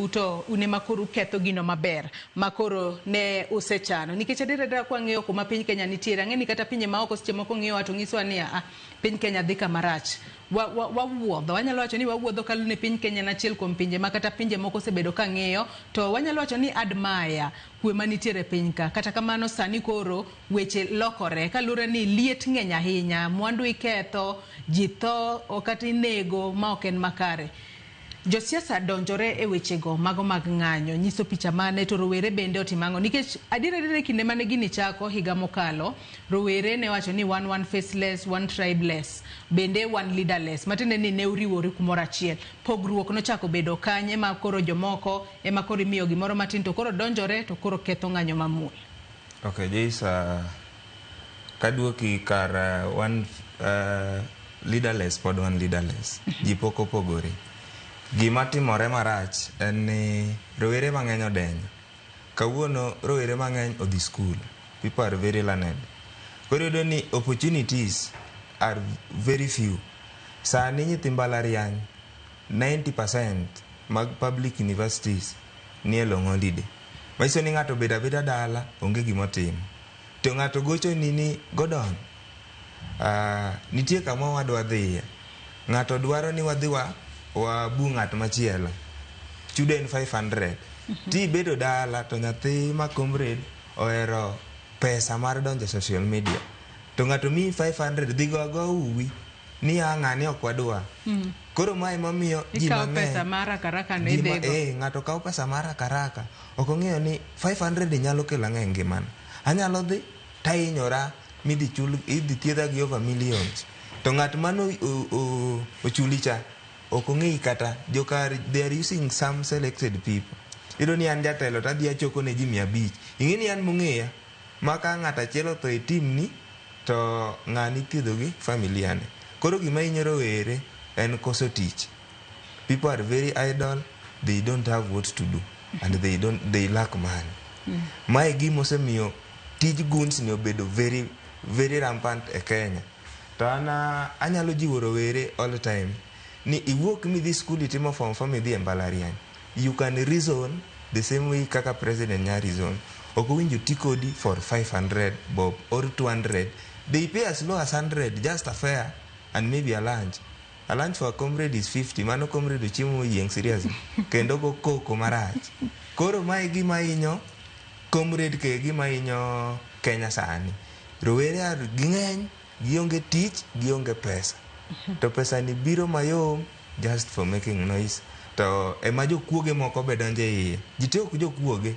kou to un ema koro uketho gino maber ma koro ne usechano. Nikech adier adiera kwang'iyo kuma piny Kenya nitiere, ang'e ni kata pinje maoko seche moko ng'iyowa to nyisowa ni a piny Kenya dhi kama rach. Wawuodho, wanyalo wacho ni wawuodho kaluwore ni piny Kenya en achiel kuom pinje ma kata pinje moko osebedo ka ng'iyo to wanyalo wacho ni admire kwe manitiere e piny ka. Kata kamano sani koro weche lokore kaluwore ni liet ng'eny ahinya, mwandu iketho, ji tho kata inego ma ok en makare. Josiasa donjore e wechego mago mag ng'anyo nyiso picha mane to rowere bende otimo ang'o? Nikech adier adier e kinde mane gini chako higa mokalo, rowere ne wacho ni wan one faceless, one tribeless, bende one leaderless. Matiende ni ne uriworu kumoro achiel. Pogruok nochako bedo kanye ma koro jomoko ema koro imiyo gimoro matin to koro donjore to koro ketho ng'anyo mamuol. Ok, Joyce, kaduoki kar one leaderless pod wan leaderless. Ji pok opogore. Gima timore marach en ni rowere mang'eny odenyo. Kawuono rowere mang'eny odhi school. People are very learned. Koro iyudo ni opportunities are very few. Sani nyithi mbalariany 90% mag public universities nie long holiday. Manyiso ni ng'ato obedo abeda dala onge gimotimo. To ng'ato gochoni ni Gordon, nitie kama wadwa dhiye. Ng'ato dwaro ni wadhi wa wabu ng'at machielo. Chudo en 500. Tibedo dala to nyathi ma comrade ohero pesa mar donjo e social media. To ng'ato miyi 500 dhi go agoa uwi ni a ng'ani ok wadwa. Koro mae emomiyo ji Ikawo mang'eny pesa mar haraka no ji ma, idhigo. ng'ato kawo pesa mar haraka ok ong'eyo ni 500 nyalo kelo ang'o e ngimana. Anyalo dhi tahinyora midhi chul idhi thiedha gi over millions. To ng'at mano ochuli cha ok ong'eyi kata joka they are using some selected people. Iyudo ni an jatelo to adhi achoko ne ji 500. Ing'e ni an mong'eya ma ka ng'at achiel otho e team ni to ng'ani ithiedho gi familia ne. Koro gima hinyo rowere en koso tich. People are very idle, they don't have what to do and they lack money. Mae gima osemiyo tij goons ni obedo very very rampant e Kenya. To an anyalo jiwo rowere all the time ni iwuok midhi school itimo form 4 midhi e mbalariany. You can reason the same way kaka president nya reason. Ok owinjo ti kodi for 500 bob or 200. They pay as low as 100 just a fare and maybe a lunch. A lunch for a comrade is 50. Mano comrade ochiemo moyieng' seriously. Kendo go koko marach. Koro mae gima hinyo comrade ke gima hinyo Kenya sani. Rowere are ging'eny, gionge tich, gionge pesa. To pesa ni biro mayom just for making noise. To ema jokuoge moko be donjo e iye. Ji te ok jokuoge,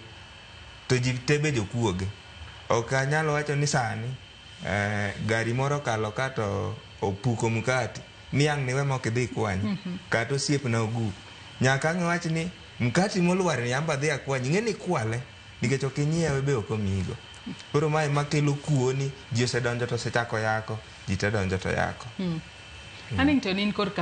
to ji te be jokuoge. Ok anyal wacho ni sani gari moro okalo ka to opuko mkati ni ang' niwe mok idhi ikwany. Kata osiepna ogu. Nyaka ang' iwach ni mkati molwar ni amba adhi akwany. Ing'e ni ikwale nikech ok inyiewe be ok omiyigo. Koro mae makelo kuo ni ji osedonjo to osechako yako, ji te donjo to yako. Hannington in korka